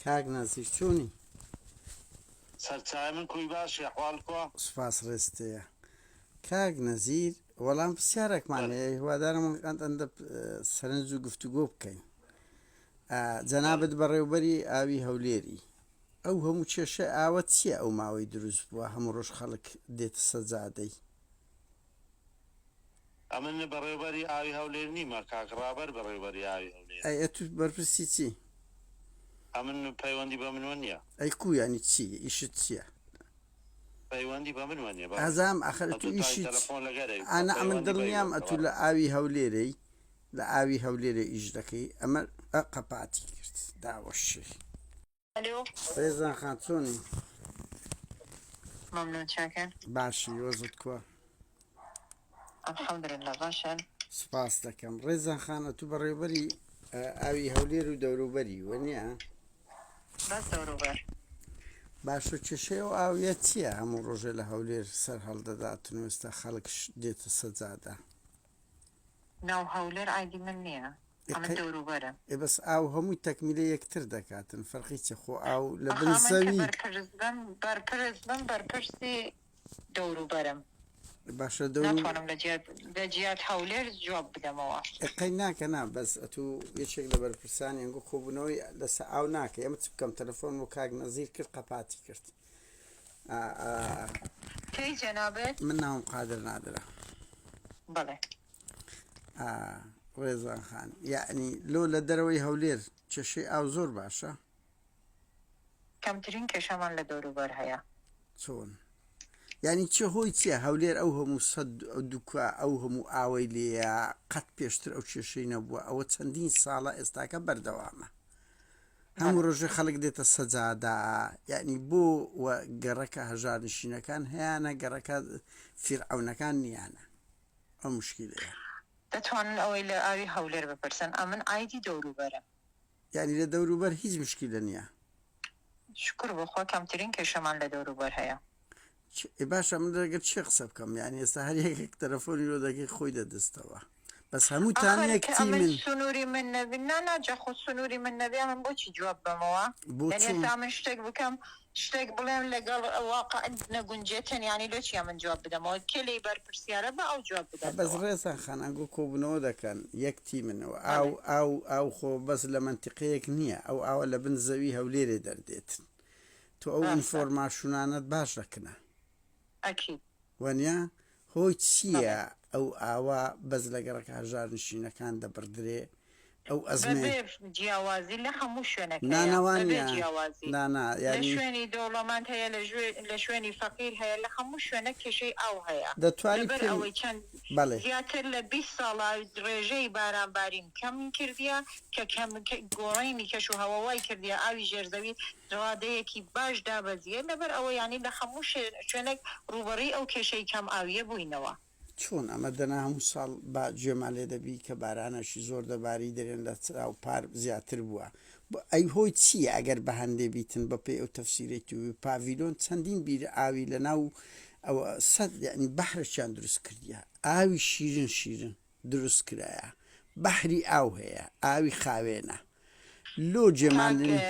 کاک نەزیر چۆنی؟ سەرچاوی من کوی باشی ئەحواڵ کوا؟ سوپاس ڕێزت هەیە کاک نەزیر وەڵام پرسیارێکمان بەلێ هەیە هیوادارم ئەندە سەرنج و گفتوگۆ بکەین بەلێ جەنابت بەڕێوبەری ئاوی هەولێری ئەو هەموو کێشە ئاوە چییە ئەو ماوەی دروست بووە هەموو ڕۆژ خەڵک دێتە سەجادەی ئەمن بەڕێوبەری ئاوی هەولێر نیمە کاک ڕابەر بەڕێوبەری ئاوی هەولێرە. ئەی ئەتو بەرپرسی چی؟ ئەمن پەیوەندی بە منوە نیە. ئەی کو یانی چی ئیشت چیە؟ پەیوەندی بە منوە نیە بەڕێز. ئازام ئاخر ئەتو ئەتو تای ئیشی چ تەلەفۆن لەگەرەی بکە ئانا ئەمن پەیوەندی دڵنیام بەیوە بکە ئەتو بەڕێز. لە ئاوی هەولێرەی لە ئاوی هەولێرێ ئیش دەکەی ئەمە ئە قەپاتی کرد داوەشێی. ئەلۆ. ڕێزان خان چۆنی؟ مەمنون چاکەن. باشی وەزت کوا؟ الحمدللە باشن. سوپاست دەکەم ڕێزان خان ئەتوو بەڕێوبەری ئاوی هەولێر و دەوروبەری وەنیە؟ بەس دەوروبەر. باشە کێشەی ئەو ئاویە چییە هەموو ڕۆژێ لە هەولێر سەر هەڵدەداتن و ئێستا خەڵک دێتە سەجادە؟ ناو هەولێر عەیبی من نییە ئێ ئەمن قەی دەوروبەرم. ئێ بەس ئاو هەمووی تەکمیلەی یەکتر دەکاتن فەرقی چیە خۆ ئاو لە ئەخ بن ئەمن کە زەوی. بەرپرس بم بەرپرس بم بەرپرسی دەوروبەرم باشە دەورو. ناتوانم لە جیات لە جیات هەولێر جواب بدەمەوە. ئێ قەی ناکە نا بەس ئەتوو یەکێک لە بەرپرسانی ئەنگۆ کۆبونەوەی لەسە ئاو ناکەی ئەمە چ بکەم تەلەفۆن بۆ کاک نەزیر کرد قەپاتی کرد ئا ئا. کەی جەنابت؟ من ناوم قادر نادرە. بەڵێ. ئا ڕێزان خان یەعنی لۆ لە دەرەوەی هەولێر کێشەی ئاو زۆر باشە؟ کەمترین کێشەمان لە دەوروبەر هەیە. چۆن؟ یانی چ هۆی چیە هەولێر ئەو هەموو سەد دوکا ئەو هەموو ئاوەی لێیە قەت پێشتر ئەو کێشەی نەبووە ئەوە چەندین ساڵە ئێستاکە بەردەوامە هەموو ڕۆژێ خەڵک دێتە سەجادە یعنی بۆ و گەڕەکە هەژارنشینەکان هەیانە گەڕەکە فیرعەونەکان نیانە ئەو مشکیلەیە. دەتوانن ئەوەی لە ئاوی هەولێر بپرسن ئەمن عایدی دەوروبەرم. یانی لە دەوروبەر هیچ مشکیلە نیە. شوکر بۆ خوا کەمترین کێشەمان لە دەوروبەر هەیە. ئێ باشە من لەگەر چێ قسە بکەم یانی ئێستا هەر یەکێک تەلەفۆنی لۆ دەکەی خۆی دەدزتەوە بەس هەمووتان ئاخر یەک کە ئەمن تیمن. سنوری من نەبی نا نا جا خۆ سنوری من نەبی ئەمن بۆچی جواب بەمەوە بۆ یانی چۆن؟ ئێستا ئەمن شتێک بکەم شتێک بڵێم لەگەڵ واقع نەگونجێتن یانی لۆچی ئەمن جواب بدەمەوە کێ لێی بەرپرسیارە با ئەو جواب بەس بداتەوە. ڕێزان خان ئەنگۆ کۆبونەوە دەکەن یەک تیمن و ئاو بەڵێ. ئاو ئاو خۆ بەس لە مەنتیقەیەک نیە ئەو ئاوە لە بن زەوی هەولێرێ دەردێتن تۆ ئەو ڕاستە. ئینفۆرماشونانەت باش دەکنە. ئەکید. وەنیە؟ هۆی بەڵێ. چیە ئەو ئاوە بەس لە گەڕەکە هەژارنشینەکان دەبڕدرێ ئەو ئەزمەیە. بەبێ جیاوازی لە هەموو شوێنێک نا هەیە نا وا بەبێ نیە جیاوازی نا نا لە یانی. شوێنی دەوڵەمەند هەیە لە ژوێ لە شوێنی فەقیر هەیە لە هەموو شوێنێک کێشەی ئاو هەیە دەتوانی لەبەر پێم ئەوەی چەند بەڵێ. زیاتر لە 20 ساڵە ڕێژەی باران بارین کەم کردیە کە کەم گۆڕینی کەش و هەوا وای کردیە ئاوی ژێر زەوی ڕادەیەکی باش دابەزیە لەبەر ئەوە یانی لە هەموو شوێنێک ڕووبەڕووی ئەو کێشەی کەم ئاویە بووینەوە. چۆن ئەمە دەنا هەموو ساڵ با گوێمان لێ دەبی کە بارانەشی زۆر دەباری دەرێن لە چاو پار زیاتر بووە ئەی هۆی چییە ئەگەر بە هەندێ بیتن بە پێی ئەو تەفسیرەی تو پاڤیلۆن چەندین بیر ئاوی لە ناو ئەوە سەد یعنی بەحرەکیان دروست کردیە ئاوی شیرن شیرن دروست کرایە بەحری ئاو هەیە ئاوی خاوێنە لۆ جێمان کاک لێ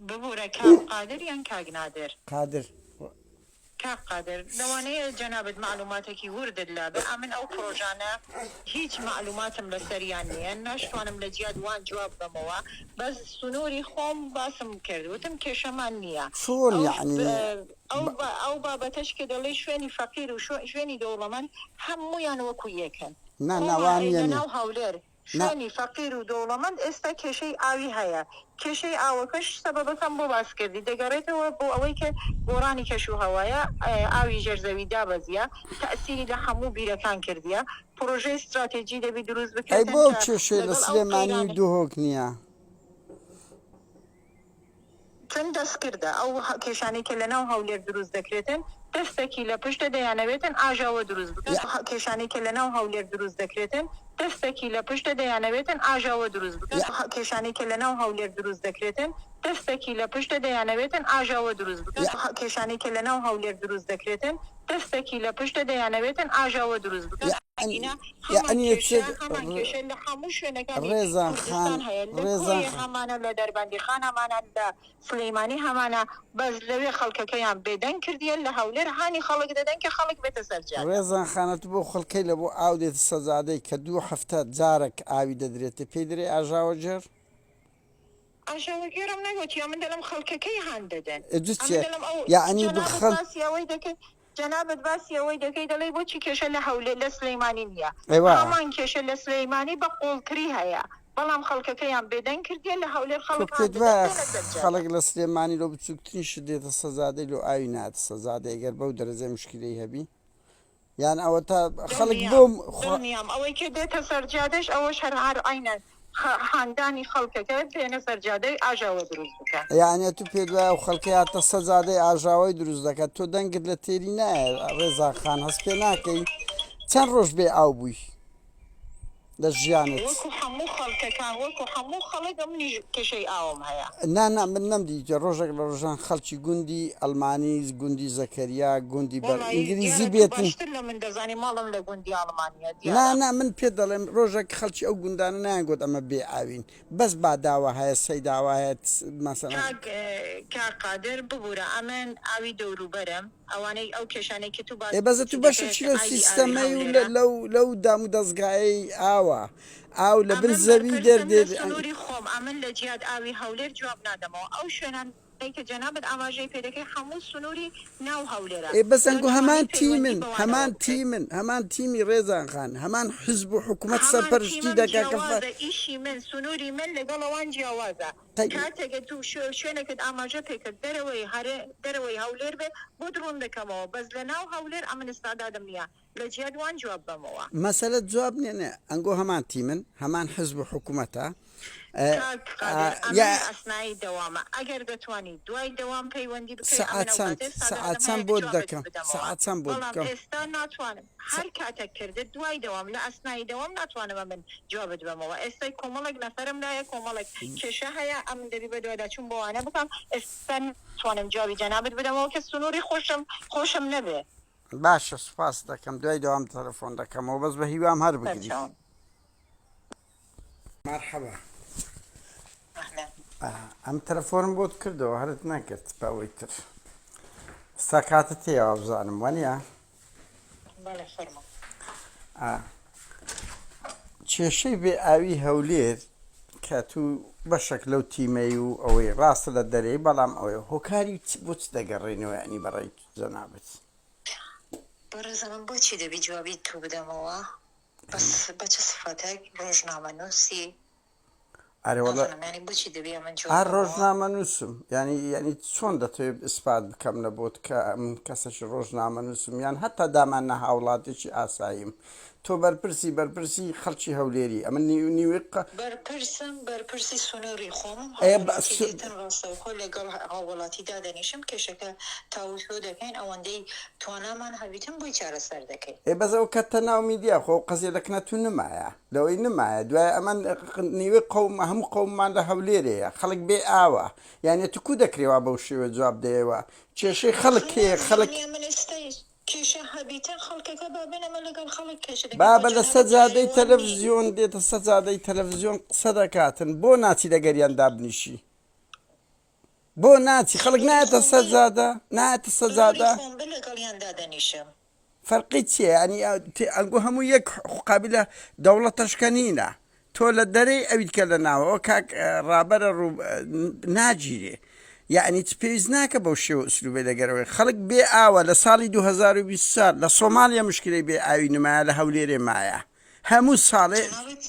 ببورە کاک قادر یان کاک نادر؟ قادر. کاک قادر لەوانەیە جەنابت مەعلوماتێکی وردت لابێ ئەمن ئەو پڕۆژانە هیچ مەعلوماتم لەسەریان نیە ناشتوانم لە جیات وان جواب بەمەوە بەس سنوری خۆم باسم کرد وتم کێشەمان نیە چۆن ئەو یەعنی ئەو ئەو بابەتەش کە دەڵێی شوێنی فەقیر و شوێنی دەوڵەمەند هەموویان وەکو یەکن نا نا وا خۆمان نیە لە نیە ناو هەولێر نا. شوێنی فەقیر و دەوڵەمەند ئێستا کێشەی ئاوی هەیە، کێشەی ئاوەکەش سەبەبەکەم بۆ باس کردی دەگەڕێتەوە بۆ ئەوەی کە گۆڕانی کەش و هەوایە، ئاوی ژێر زەوی دابەزیە، تەئسیری لە هەموو بیرەکان کردیە، پڕۆژەی ستراتێجی دەبی دروست ئەی بکرێتن بۆ ئەو کە کێشەی لە لەگەڵ ئەو سلێمانی و قەیرانەی. دهۆک نیە؟ چون دەستکردە، ئەو کێشانەی کە لەناو هەولێر دروست دەکرێتن، دەستەکی لە پشتە دەیانەوێتن ئاژاوە دروست بکەن. کێشانەی کە لەناو هەولێر دروست دەکرێتن، دەستەکی لە پشتە دەیانەوێتن ئاژاوە دروست بکەن. کێشانەی کە لەناو هەولێر دروست دەکرێتن، دەستەکی لە پشتە دەیانەوێتن ئاژاوە دروست بکەن. کێشانەی کە لەناو هەولێر دروست دەکرێتن، دەستەکی لە پشتە دەیانەوێتن ئاژاوە دروست بکەن. ئەگینا هەمان یەعنی کێشە چ هەمان کێشە لە هەموو شوێنەکانی ڕێزان خان کوردستان هەیە لە ڕێزان کۆیە خان هەمانە لە دەربەندیخان هەمانە لە سلیمانی هەمانە بەس لەوێ خەڵکەکەیان بێدەنگ کردیە لە هەولێر هانی خەڵک دەدەن کە خەڵک بێتە سەر جادە. ڕێزان خانە تو بۆ خەڵکەی لە بۆ ئاو دێتە سەجادەی کە دوو هەفتە جارەک ئاوی دەدرێتێ پێی دەرێی ئاژاوەگێڕ؟ ئاژاوەگێڕم نەگۆتیە من دەڵێم خەڵکەکەی هان دەدەن ئێ جو ئەمن چیە دەڵێم ئەو یەعنی جەنابت خەڵک. باسی ئەوەی دەکەی جەنابت باسی ئەوەی دەکەی دەڵێی بۆچی کێشە لە هەولێر لە سلیمانی نیە ئێ وایە. هەمان کێشە لە سلیمانی بە قوڵتری هەیە بەڵام خەڵکەکەیان بێدەنگ کردیە لە هەولێر تۆ خەڵک هان پێت دەدەن وایە بێنە سەر جادە. خەڵک لە سلێمانی لۆ بچوکترین شت دێتە سەجادەی لۆ ئاوی نایەتە سەجادەی گەر بەو دەرەجە مشکیلەی هەبی؟ یان ئەوەتا خەڵک دڵنیام بۆ خوا. دڵنیام ئەوەی کە دێتە سەر جادەش ئەوەش هەر هەر عەینەن هاندانی خەڵکەکە بێنە سەر جادەی ئاژاوە دروست بکەن. یەعنی ئەتوو پێت وایە ئەو خەڵکەی هاتە سەر جادەی ئاژاوەی دروست دەکات تۆ دەنگت لە تێری نایە ڕێزان خان هەست پێ ناکەی چەند ڕۆژ بێ ئاو بووی؟ لە ژیانت. وەکو هەموو خەڵکەکان وەکو هەموو خەڵک منیش کێشەی ئاوم هەیە. نا نا من نەمدیتوە ڕۆژێک لە ڕۆژان خەڵکی گوندی ئەڵمانی گوندی زەکەریا گوندی بەر وەڵایی ئینگلیزی دیارە تۆ بێتن. باشتر لە من دەزانی ماڵم لە گوندی ئەڵمانیە نا دیارە. نا من پێت دەڵێم ڕۆژێک خەڵکی ئەو گوندانە نایان گۆت ئەمە بێ ئاوین بەس باداوە هەیە سەیداوە هەیە مەسەلەن. کاک کاک قادر ببورە ئەمن ئاوی دەوروبەرم ئەوانەی ئەو کێشانەی کە تو ئێ بەس باسی تو دەکەی بەشێکی کە لەو ئایدی ئاوی سیستەمەی و هەولێرە. لەو لەو دامودەزگایەی ئاوە ئاو لە بن ئەمن زەوی بەرپرسم لە دەردێت. سنوری خۆم ئەمن لە جیات ئاوی هەولێر جواب نادەمەوە ئەو شوێنانەی کە جەنابت ئاماژەی پێ دەکەی هەموو سنوری ناو هەولێرە ئێ بەس ئەنگۆ هەمان دەتوانی پەیوەندی تیمن بەوانەوە هەمان بکەی. تیمن هەمان تیمی ڕێزان خان هەمان حزب و حکومەت هەمان سەرپەرشتی تیمم دەکا کە فە جیاوازە ئیشی من سنوری من لەگەڵ ئەوان جیاوازە تەی. کاتێک تو شوێنێکت ئاماژە پێ کرد دەرەوەی هەرێ دەرەوەی هەولێر بێ بۆت ڕوون دەکەمەوە بەس لە ناو هەولێر ئەمن ئیستعدادم نیە لە جیات وان جواب بەمەوە. مەسەلە جواب نیە نە ئەنگۆ هەمان تیمن هەمان حزب و حکومەتە کاک قادر ئەمن یا. لە ئەسنایی دەوامە ئەگەر دەتوانی دوای دەوام پەیوەندی بکەی سەعات ئەمن ئەو چەند کاتە سەعات ئیستعدادم چەند هەیە کە بۆت جوابت دەکەم بدەمەوە سەعات چەند بۆت بەڵام بکەم. ئێستا ناتوانم هەر کاتەک کردت دوای دەوام لە ئەسنایی دەوام ناتوانم ئەمن جوابت بەمەوە ئێستا کۆمەڵێک نەفەرم لایە کۆمەڵێک کێشە هەیە ئەمن دەبی بەدواداچوون بۆ وانە بکەم ئێستا ناتوانم جوابی جەنابت بدەمەوە کە سنووری خۆشم خۆشم نەبێ. باشە سوپاست دەکەم دوای دەوام تەلەفۆن دەکەمەوە بەس بە هیوام هەر بگری. سەرچاوم. مەرحەبا ئەم تەلەفۆنم بۆت کردەوە هەرت نەگرت بە ئەوەی تر ئستا کاتت هەیە وابزانم وانە؟ بەڵێ فەرموو. کێشەی بێ ئاوی هەولێر کە تو بەشەک لەو تیمەی و ئەوەی ڕاستە لە دەرێی بەڵام ئەوەی هۆکاری بۆ چ دەگەڕێنەوە ینی بەڕێی جەنابت؟ بەڕێزە من بۆچی دەبی جوابی تو بدەمەوە بەس بە چ سفەتێک ڕۆژنامەنووسی ئەرێ وەڵا نازانم یانی بۆچی دەبی ئەمن جواب ئا بەمەوە؟ ڕۆژنامەنووسم یانی یانی چۆن دەتەوێت ئیسپات بکەم لە بۆت کە من کەسێکی ڕۆژنامەنووسم یان هەتا دامان نە هاوڵاتێکی ئاساییم تۆ بەرپرسی بەرپرسی خەڵکی هەولێری ئەمن نیو نیوەی قە بەرپرسم بەرپرسی سنووری خۆمم ئێ بە هاووڵاتی س دێتن ڕاستەوخۆ لەگەڵ هاووڵاتی دادەنیشم کێشەکە تاوتوێ دەکەین ئەوەندەی توانامان هەبیتن بۆی چارەسەر دەکەین. ئێ بەس ئەو کەتە ناو میدیا خۆ ئەو قەزیە لە کنە تو نمایە لەوەی نمایە دوای ئەمە نیوەی قەوم هەموو قەوممان لە هەولێرێیە خەڵک بێ ئاوە یانە تو کو دەکرێ وا بەو شێوە جواب دەیەوە کێشەی خەڵک هەیە نازانم خەڵک یان من ئێستەی کێشە هەبیتن خەڵکەکە با بێن ئەمە لەگەڵ خەڵک کێشە دەکەین خۆ بابە لە جەنابت سەجادەی جارێ وا نی. تەلەفزیۆن دێتە سەجادەی تەلەفزیۆن قسە دەکاتن بۆ ناچی لەگەریان دابنیشی بۆ ناچی خەڵک سنووری نایەتە خۆم سەر بێ جادە نایەتە سەر سنووری جادە. خۆم بێ لەگەڵیان دادەنیشم. فەرقی چیە یانی ئەنگۆ هەموو یەک قابیلە دەوڵەتەشکە نینە تۆ لە دەرێی ئەویدکە لە ناوەوە کاک ڕابەرە ڕوو ناگیرێ یەعنی چ پێویست ناکە بەو شێوە ئسلوبەی لەگەرەوەی خەڵک بێ ئاوە لە ساڵی 2024 لە سۆماڵیە مشکلەی بێ ئاوی نمایە لە هەولێرێ مایە هەموو ساڵێ جەنابت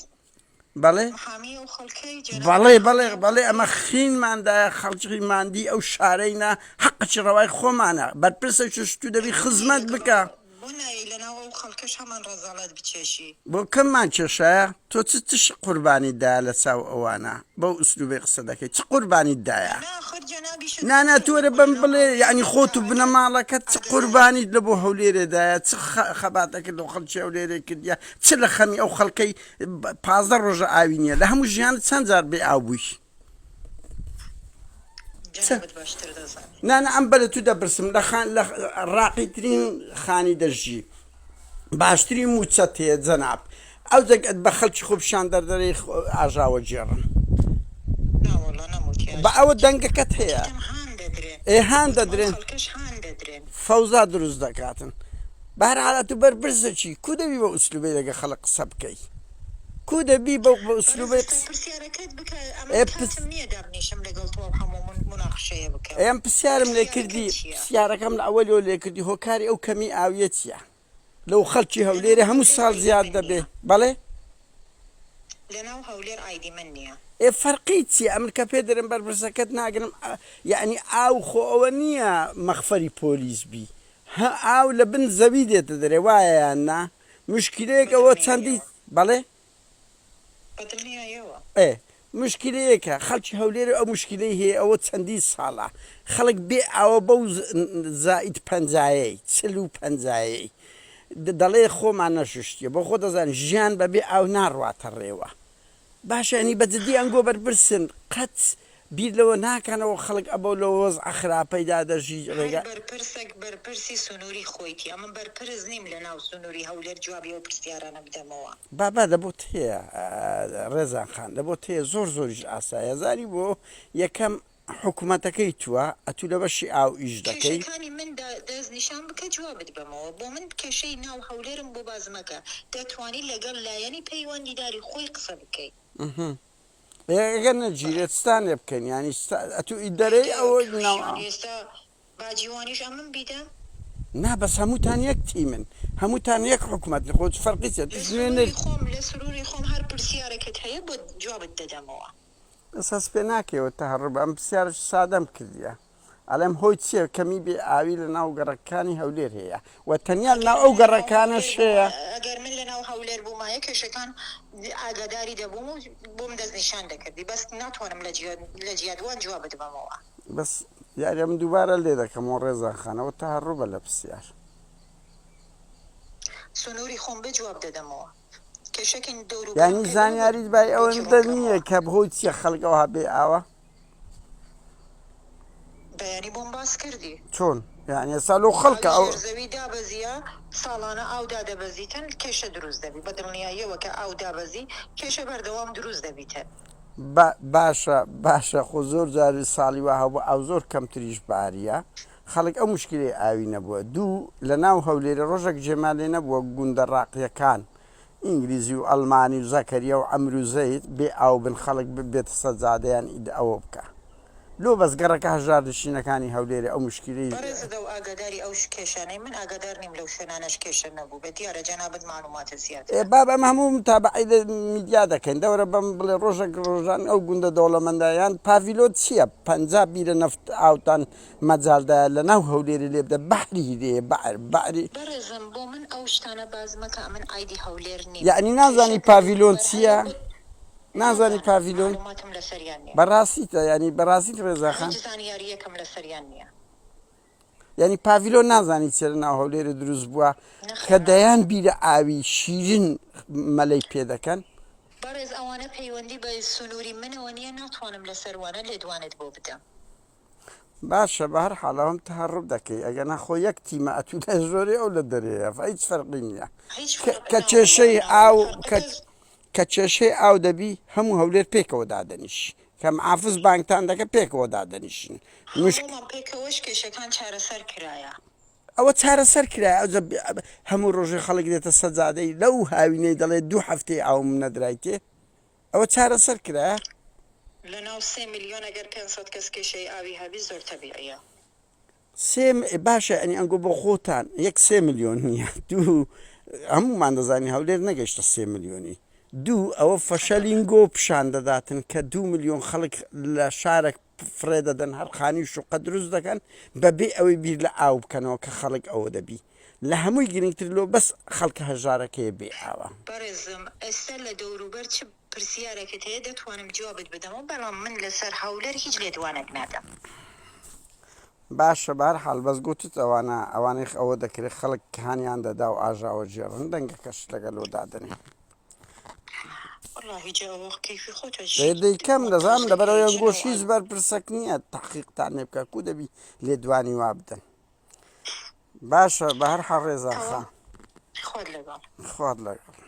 بەڵێ محامی ئەو خەڵکەی جەنابت بەڵێ محامی بەڵێ ئەو بەڵێ خەڵکەی. ئەمە خینمان دایە خەڵکی ماندی ئەو شارەینە حەقەکی ڕەوای خۆمانە بەرپرسە شتو دەبی بۆ نایەی خزمەت لەگەڵ بکە. بۆ نایەی لەناو ئەو خەڵکەش هەمان ڕەزاڵەت بچێشی. بۆ کەممان کێشایە تۆ چ چ قوربانیت دایە لە چاو ئەوانە بەو ئسلوبەی قسە دەکەی چ قوربانیت دایە نا ئاخر جەنابیشت نا نا گوتت تۆ وەرە خۆ بەم لەناو بڵێ ئەو یەعنی خۆت و خەڵکە ئەگەر بنەماڵەکەت چ ئەگەر قوربانیت لە بۆ هەولێرێ دایە چ خەباتەکت لۆ خەڵکی هەولێرێ کردیە چ لە خەمی ئەو خەڵکەی 15 ڕۆژە ئاوی نییە لە هەموو ژیانت چەند جار بێ ئاو بووی چ جەنابت باشتر دەزانی. نا نا ئەم بەلە تو دەپرسم لە خان لە ڕاقیترین خانی دەژی. باشترین مووچەت هەیە جەناب ئەو جەگەت بە خەلکی خۆپیشاندەر دەرێی ئاژاوە گێڕن. نا وەڵا نەموتی بە ئەوە دەنگەکەت هەیە. وتم هان دەدرێن. ئێ هان وتم ئەو دەدرێن. خەڵکەش هان دەدرێن. فەوزا دروست دەکاتن. بەهەرحاڵ ئەتوو بەرپرسەکی کو دەبی بەو ئسلوبەی لەگە خەڵک قسە بکەی کو دەبی بەو بەڕێز ئسلوبەی ئێستا قس پرسیارەکەت بکە ئەمن ئێ پس کاتم نییە دابنیشم لەگەڵ تۆ ئەو هەموو من موناقشەیە بکەم ئێ ئەم پرسیارم لێ پرسیارەکەت کردی چییە؟ پرسیارەکەم لە ئەوەلەوە لێ کردی هۆکاری ئەو کەمی ئاویە چیە لەو خەڵکی لەناو هەولێرێ هەموو هەولێر ساڵ ئایدی زیاد من دەبێ نییە. بەڵێ؟ لەناو هەولێر ئایدی من نییە. ئێ فەرقی چیە ئەمن کە پێ دەرێم بەرپرسەکەت ناگرم یەعنی ئاو خۆ ئەوە نیە مەخفەری پۆلیس بی هە ئاو لە بن زەوی دێتە دەرێ وایە یان نا مشکیلەیەک ئەوە چەندی بەدڵنیایەوە. بەڵێ؟ بەدڵنیایەوە. ئێ مشکیلەیەکە خەڵکی هەولێر ئەو مشکیلەی هەیە ئەوە چەندین ساڵە خەڵک بێ ئاوە بەو زائید پەنجایەی چل و پەنجایەی دەڵێ خۆمان نەشوشتیە بۆ خۆ دەزانین ژیان بەبێ ئاو ناڕواتە ڕێوە باشە یانی بە جدی ئەنگۆ بەرپرسن قەت بیر لەوە ناکەنەوە خەڵک ئەبەو لەو وەزعە خراپەیدا دەژی هەر ڕێگا. بەرپرسەک بەرپرسی سنوری خۆیتی ئەمن بەرپرس نیم لە ناو سنوری هەولێر جوابی ئەو پرسیارانە بدەمەوە. بابا لە بۆت هەیە ڕێزان خان لە بۆت هەیە زۆر زۆریش ئاسایە زانی بۆ یەکەم حکومەتەکەی توە ئەتوو لە بەشی ئاو ئیش دەکەی. کێشەکانی من دەست نیشان بکە جوابت بەمەوە بۆ من کێشەی ناو هەولێرم بۆ باس مەکە دەتوانی لەگەڵ لایەنی پەیوەندیداری خۆی قسە بکەی. ئەگەر نەگیرێت چتان لێ بکەین یانی ئەتوو ئیدەرەی ئەوە ناو ئاو. ئێستا باجی وانیش ئەمن بیدەم؟ نا بەس هەمووتان یەک تیمن هەمووتان یەک حکومەتن خۆ فەرقی چیە لە توش نوێنەری. سنوری خۆم لە سنوری خۆم هەر پرسیارەکت هەیە بۆت جوابت دەدەمەوە. بەس هەست پێ ناکەی تەهەڕوب ئەم پرسیارەکی سادەم کردیە ئەڵێم هۆی چیە کەمی بێ ئاوی لە ناو گەڕەکەکانی هەولێر هەیە و تەنیا لە ئەگەر ناو من ئەو لە ناو گەڕەکانەش هەولێر هەیە. بوومایە ئەگەر من لە ناو هەولێر بوومایە کێشەکان ئاگاداری دەبووم و بۆم دەستنیشان دەکردی بەس ناتوانم لە جیات لە جیات وان جوابت بەمەوە. بەس یاری ئەمن دووبارە لێ دەکەمەوە ڕێزان خان ئەوە تەهەڕوبە لە پرسیار. سنوری خۆم بێ جواب دەدەمەوە. کێشەکەی دەوروبەرم یانی پێ بڵێ بۆت زانیاریت بای بۆتی ئەوەندە ڕوون نییە کەمەوە. کە هۆی چیە خەڵک ئەوها بێ ئاوە؟ بەیانی بۆم باس کردی. چۆن یانی ئێستا لۆ خەڵکە ئاوی ئەو. ژێر زەوی دابەزیە ساڵانە ئاو دادەبەزیتن کێشە دروست دەبی بە دڵنیاییەوە کە ئاو دابەزی کێشە بەردەوام دروست دەبیتن. با باشە باشە خۆ زۆر جاری ساڵی وا هەبوو ئاو زۆر کەمتریش باریە خەڵک ئەو موشکیلەی ئاوی نەبووە دوو لە ناو هەولێرێ ڕۆژەک جێمان لێ نەبووە گوندە ڕاقیەکان ئینگلیزی و ئەڵمانی و زەکەریا و عەمر و زەید بێ ئاو بن خەڵک بێتە سەر جادە یان ئید ئەوە بکا لۆ بەس گەڕەکە هەژار نشینەکانی هەولێرێ ئەو موشکیلەی. بەڕێزت ئەو ئاگاداری ئەو کێشانەی من ئاگادار نیم لەو شوێنانەش کێشە نەبووبێ دیارە جەنابت مەعلوماتت ئێ زیاترە. بابە ئەمە هەموو متابەعەی لە میدیا دەکەین دەوەرە بەم بڵێ ڕۆژەک ڕۆژان ئەو گوندە دەوڵەمەندە یان پاڤیلۆن چیە 50 بیرە نەفت ئاوتان مەجال دایە لە ناو هەولێرێ لێ بدە بەحری لێیە بەعر بەعری. بەڕێزم بۆ من ئەو شتانە باس مەکە ئەمن ئایدی هەولێر نیم یەعنی نازانی کێشەکە پاڤیلۆن دەوروبەر چیە؟ هەیە بۆت نازانی نازانم پاڤیلۆن؟ مەعلوماتم لەسەریان نیە. بەڕاستیتە یانی بەڕاستیت ڕێزا خان؟ هیچ زانیاریەکم لەسەریان نیە. یانی پاڤیلۆن نازانی چیە لە ناو هەولێرێ دروست بووە کە نەخێر دەیان نازانم. بیرە ئاوی شیرین مەلەی پێ دەکەن؟ بەڕێز ئەوانە پەیوەندی بە سنوری منەوە نیە ناتوانم لەسەر وانە لێدوانت بۆ بدەم. باشە بە هەر حاڵ ئەوەم تەهەڕوب دەکەی ئەگەنا خۆ یەک تیمە ئەتوو لە ژۆرێ ئەو لە دەرێیە هیچ فەرقی نییە هیچ کە فەرق کە نا وەڵا کێشەی نا ئاو وەڵا فەرق کە دەس کە کێشەی ئاو دەبی هەموو هەولێر پێکەوە دادەنیشی کە معافز بانگتان دەکە پێکەوە دادەنیشن مشک هەموومان پێکەوەش کێشەکان چارەسەر کرایە. ئەوە چارەسەر کرایە ئەوجا هەموو ڕۆژێ خەڵک دێتە سەجادەی لەو هاوینەی دەڵێ دوو هەفتەی ئاوم نەدرایتێ ئەوە چارەسەر کرایە؟ لەناو سێ ملیۆن ئەگەر 500 کەس کێشەی ئاوی هەبی زۆر تەبیعیە. سێ باشە ئەنی ئەنگۆ بۆ خۆتان یەک سێ ملیۆن نییە دوو هەموومان دەزانین هەولێر نەگەیشتە سێ ملیۆنی دوو ئەوە فەشەلینگۆ پیشان دەداتن کە دوو ملیۆن خەڵک لە شارێک فڕێ دەدەن هەر خانی و شوقە دروست دەکەن بەبێ ئەوەی بیر لە ئاو بکەنەوە کە خەڵک ئەوە دەبی لە هەمووی گرنگتر لۆ بەس خەڵکە هەژارەکەیە بێ ئاوە. بەڕێزم ئێستا لە دەوروبەر چ پرسیارێکت هەیە دەتوانم جوابت بدەمەوە بەڵام من لەسەر هەولێر هیچ لێدوانێک نادەم. باشە بەهەرحاڵ بەس گوتت ئەوانە ئەوانەی ئەوە دەکرێ خەڵک هانیان دەدا و ئاژاوە گێڕن دەنگەکەشت لەگەلۆ دادەنێ. وەڵاهی جا ئەوە کەیفی خۆتە دەی چی دەیکەم مۆنتاژ دەزانم دەکەی لەبەرئەوەی چ ئەنگۆش نەوعە. هیچ بەرپرسەک نییە تەحقیقتان لێ بکا کو دەبی لێدوانی وا بدەن باشە بەهەرحاڵ ڕێزان تەواو. خان. خوات لەگەڵ. خوات لەگەڵ.